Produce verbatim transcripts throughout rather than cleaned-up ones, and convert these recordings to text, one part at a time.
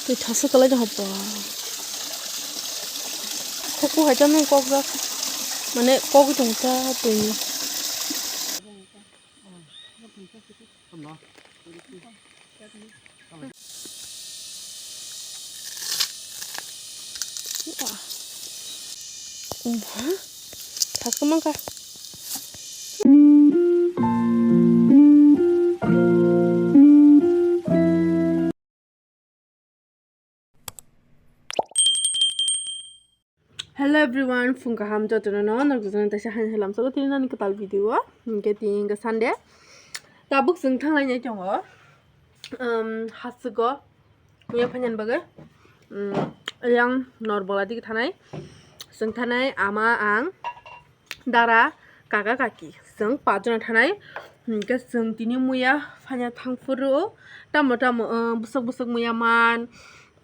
Twi thasa kwlai de hopa. Khuku hai ta nung kok jak. Mane kok tong ta twi ni. Umha. Thasa mangka. Hello everyone, phung kaham jotono no, norok jotono taisa haino halam salo tini nani kwtal video o, hinkhe tini hinkhe Sunday. Tabuk chwng thanglainai tongo, um, hasugo, muya phainan bagwi, um, yang nor bola digi thanai, chwng thanai ama ang, dara, kaka, kaki. Chwng pajana thanai. Hinkhe chwng tini muya phaina thangphuru. Tamo tamo, uh, bwswk bwswk muya man.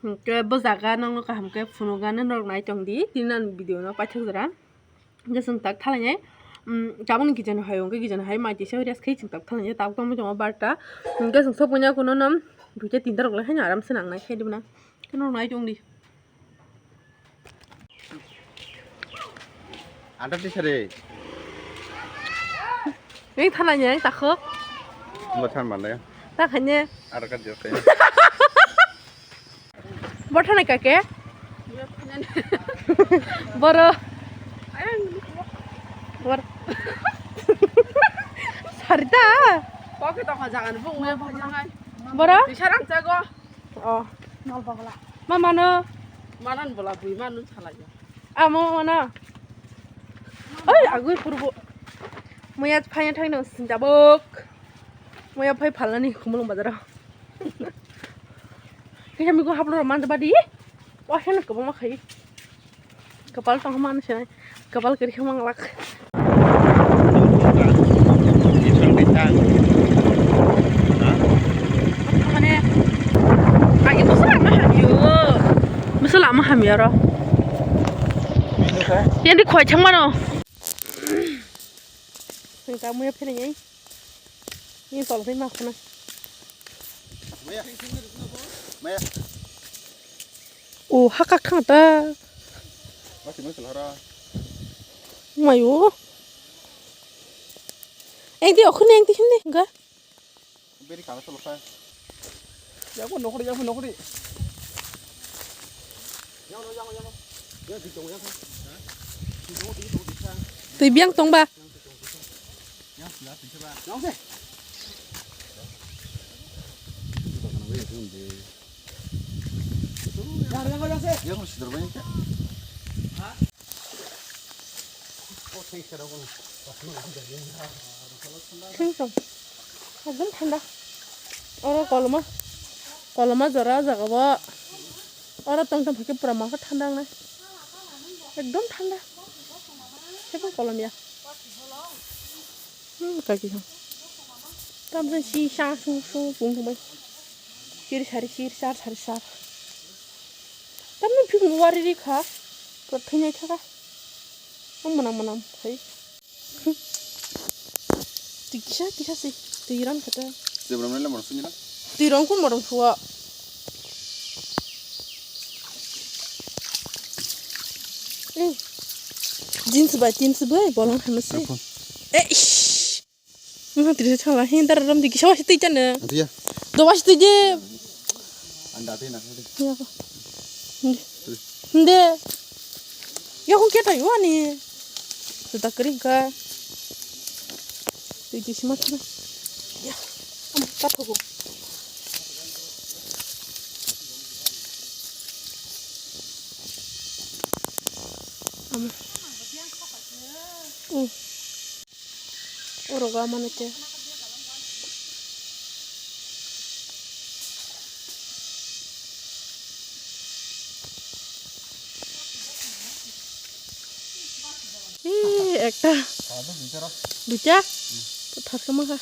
Hinkhe bo jaga nokno kaham khe phunukgani norok nai tongdi. Tini ani video no paithak jora. Hinkhe chwng tak thalainai. Um, tabukni kichano hai, hinkhe kichano hai mai tisa rest khai chwng tak thalainai. Tabuk tongmani tongo barta. Hinkhe chwng sokphaina kuno nom duita tinta rok lai haino aram se nangnai khai dibna. Khe norok nai tongdi. Anta tisari. Neng thanai neng takho. Mo than manle. Ta khanye. Ara ka jok. Bo thanai kake. Boro. Bor. Sarita. Poke tokha jagan bu ngai phajangai. Boro. Tisarang jago. Oh. Nol bagla. Ma mano. Manan bola bui manu salai. Amo mano. Oi, agui purbo. Muya phai thang no sinjabok. Muya phai phalani Khumulwng bazar. Kaya migo haplo man badi. Wah, heno kebama khai. Kapal tong man se, kapal kiri mang lak. Mane, agi bwswk lama hamyo. Bwswk lama hamyo ro. Yang di khoi thang mano. Nang ta muya phene yang. Ni tol phai ma khana. Maya. Maya. O hakak thang ta. Masi masi lara. Mayo. Eng di okhun eng di hindi ga. Beri kala solo khai. Yago nokori, yago nokori. Yago, yago, yago. Ya di tong yago. Twi biang tong ba. Sengkang. Ekdom thanda. Oro koloma, koloma jora o jaga bo. Oro tong tong phaikhe pura mangkha thanda wngnai. Ekdom thanda. Khe bo kolom ya. Hmm, kaki ha. Tam jang si sa su su pung pung bai. Sir sari sir sar sari sar. Tam ni phik wari ri kha. Pura thai nai kha kha. Ang mwnam mwnam khai. Twi kisa kisa se twi ran kha ta. Twi ram le moro sini na. Twi ram kun moro suwa. Eh. Jeans bai, jeans bai, bolong khamu se. Rukun. Eh, ish. Nang twi se thala, hin dar ram twi kisa wasi twi chana. Ria. Do wasi twi je. Anda twi na. Ya. Nde. Nde. Ya, hon kya tayo ani. Sudah kering ka. Twi je sima thana. Ya. Am, ka thogo. Am. Mm. Oro ga mano te. Ee, ekta. Duita. Thar khe mankha.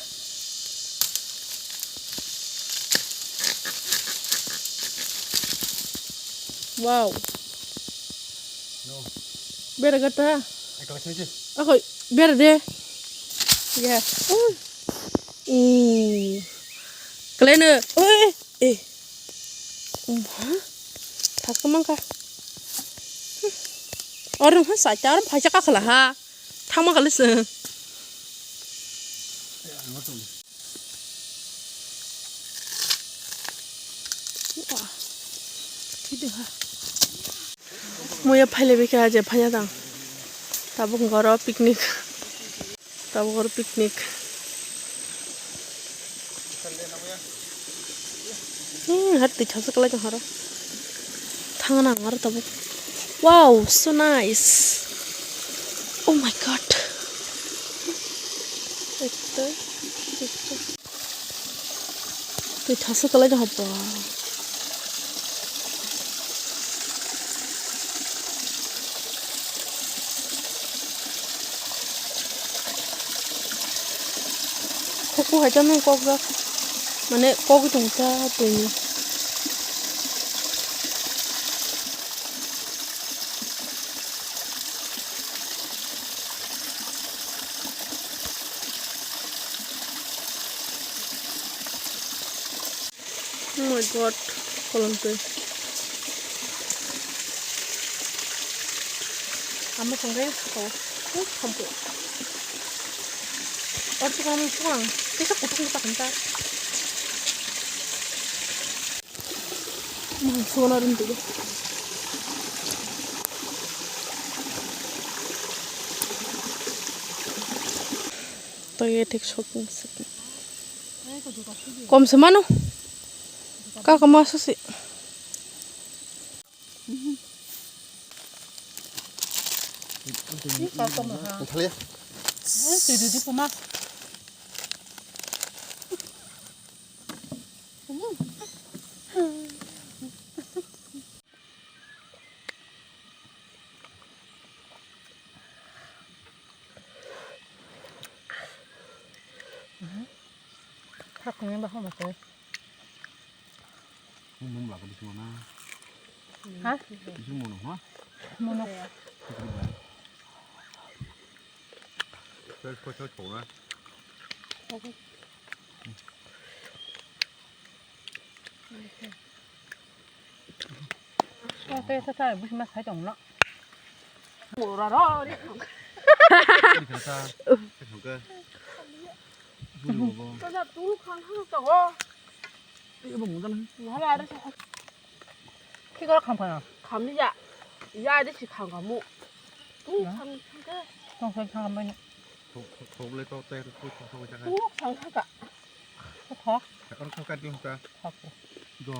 Wow. Bera gata. Ako, bera de. Ya. Uh. Uh. Kaleno. Eh, eh. Uma. Aswk mankha. Oro wngkha saita, oro phaisa kakhala ha. Thangma kali se. Muya phailaibaikha je phaiya dang. Tabuk wngkha oro picnic. Tabuk oro picnic. Hmm, har twi thasa kwlai tong horo. Thangna ang oro tabuk. Wow, so nice. Oh my God. Ekta, ekta. Twi thasa kwlai no hapba. Khuku hai tamo kokjak. Mane kogwi tong ta twini. Oh my God, kolom twi. Amo songkhe sakao. Ui, thampo. Or tu kamu puang. Kisa kutung kutak nta. Mang sona rin tu. To ye thik shopping shopping. Kom se mano. Ka ka maso se. Thalia. Hakni ba hama te. Mum la ka bising na. Ha? Bising mono ha? Mono. Kau kau kau kau na. Kau te sa sa bisi mas hai tong no. Mura ro ri. Kau kau. Kau kau. Bulu bo. Kau tu khang khang tong o. Iya bo mudan. Wala ada sa. Khi kor kham khana? Kham ni ya. Ya de si kham kamu. Tu kham kham ke. Tong sai kham bai. Thok thok le to te ku thok thok ja. Tu kham kham ka. Thok. Ka kor thok ka dum ka. Thok. Do.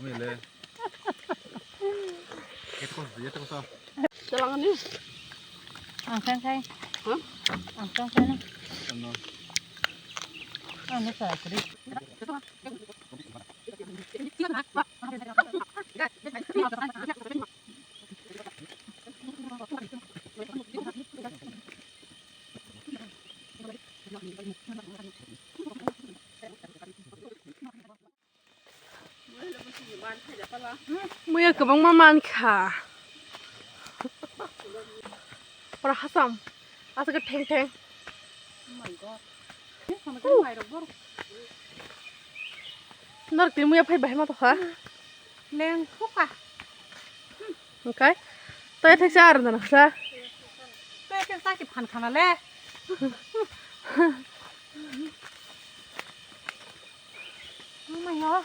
Oi le. Ke ko ye to sa. Jalan ni. Ang sang sai. Hah? Ang sang sai na. Ano? Ano sa kri. Muya kwbangma mankha. Ora hasam. Aswk theng theng. Oh my God. Norok tini muya phai bahai ma tokha. Leng thuka. Hwnkhe tei theksa aro dana sa. Tei theksa ki phan khana le. Mama yo.